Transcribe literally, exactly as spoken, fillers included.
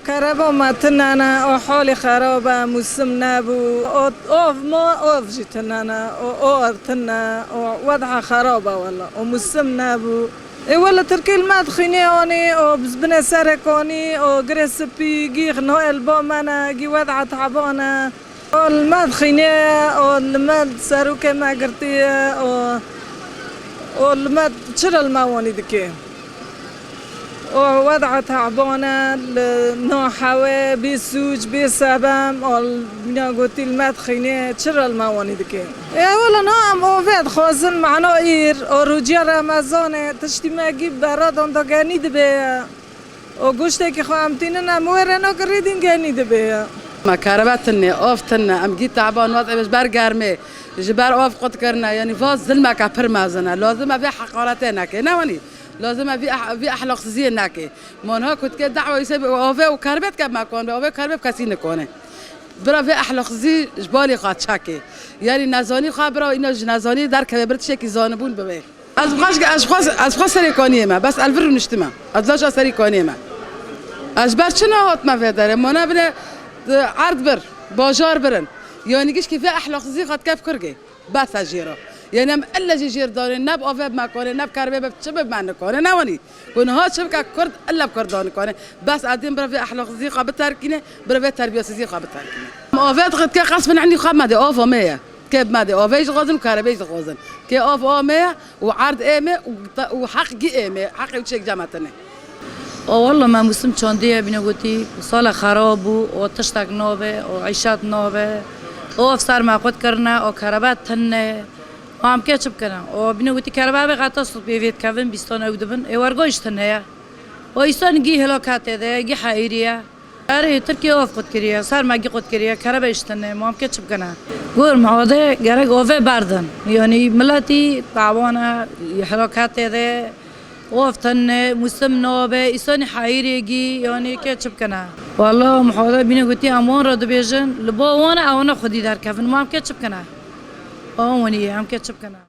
Kereba me tune ne, o halî xerab e, musim nebû. O ov ma, ov jî tune ne, o or tune, o wedha xerab e wela, o musim nebû. Ê wela Tirkî li me dixînê anî, o bi binê serê kanî, o girê spî, gî xino el ba me ne, gî wedha teban e. O li me dixînê, o li me serokê me girtiye, o, o li me çira li me wanî dike. O wed'a te'bane li no hewe bê sûc, bê sebem, o bîna gotî li me dixînê, çira li me wanî dike. E, wela no em ove dixwazin, mehna îr, o rûciya Remezanê, tiştî me gî beradan da genî dibe. O goştekî xwe em tînin, em wê rê no kirî dîn genî dibe. Me kerebe tine, ov tine, em gî te'ban, wez ev ji ber germê, ji ber ov qut kirine, yanî va zilmeke pir mezin e. Lazim e vê heqaretê neke, ne wanî? Lazim e vî eh-, vî ehlaqsiziyê neke. Manha ku dike da'wa wî se bi ove û kerbet ke me kon be, ove kerbet kesî nikone. Bira vê ehlaqsizî ji balê xwe çeke. Yanî nezanî xwe bira îna ji nezanî derkeve, bir tiştekî zanibûn bibe. Ez xwe ji, ez xwe, ez xwe serê kaniyê me, bes ez vir rûniştime. Ez laja serê kaniyê me. Ez ji ber çi nehatime vê derê? Ma nebine, e, erd bir, bajar birin. Yanî gişkî vê ehlaqsizî xwe dike bi kurgê. Bes e jê re. Yanî em ille jî jêr danê, ne bi avê bi me kanê, ne bi kerbê bi çi bi me nikanê, ne wanî. Ku niha çi bike kurd, ille bi kurdan nikanê. Bes edên bira vê ehlaqsizî xwe biterkîne, bira vê terbiyesizî xwe biterkîne. Avê dixit ke qesbin enî xwe me de, av me ye. Ke me de avê jî dixwazin, kerebê jî dixwazin. Ke av a me ye û erd ê me û te-, û heq gî ê me, heqê û çêk cem tine. O walla me musim çandiye bîne gotî, sala xerab bû, o tiştek nabe, o îşat nabe. O ev ser me qut kirine, o kerebe tinne. Ma em ke çi bikine? O bîne gotî kerebe be xeta sutbê vê dikevin, bîstan ew dibin. Ê wergo îş tinne ye. O îsan gî helaketê de, gî heîrî ye. Erê, Tirkiye of qut kiriye, ser me gî qut kiriye, kerebe îş tine, ma em ke çi bikine? Gur, mehode gerek ove berdin. Yanî miletî tawane, helaketê de, of tine, musim nabe, îsanî heyîrê gî, yanî ke çi bikine? Walla mehode bîne gotî em wan re dibêjin, li ba wan e, ew ne xwedî derkevin, ma em ke çi bikine? Ew winî ye, em ke çi bikine?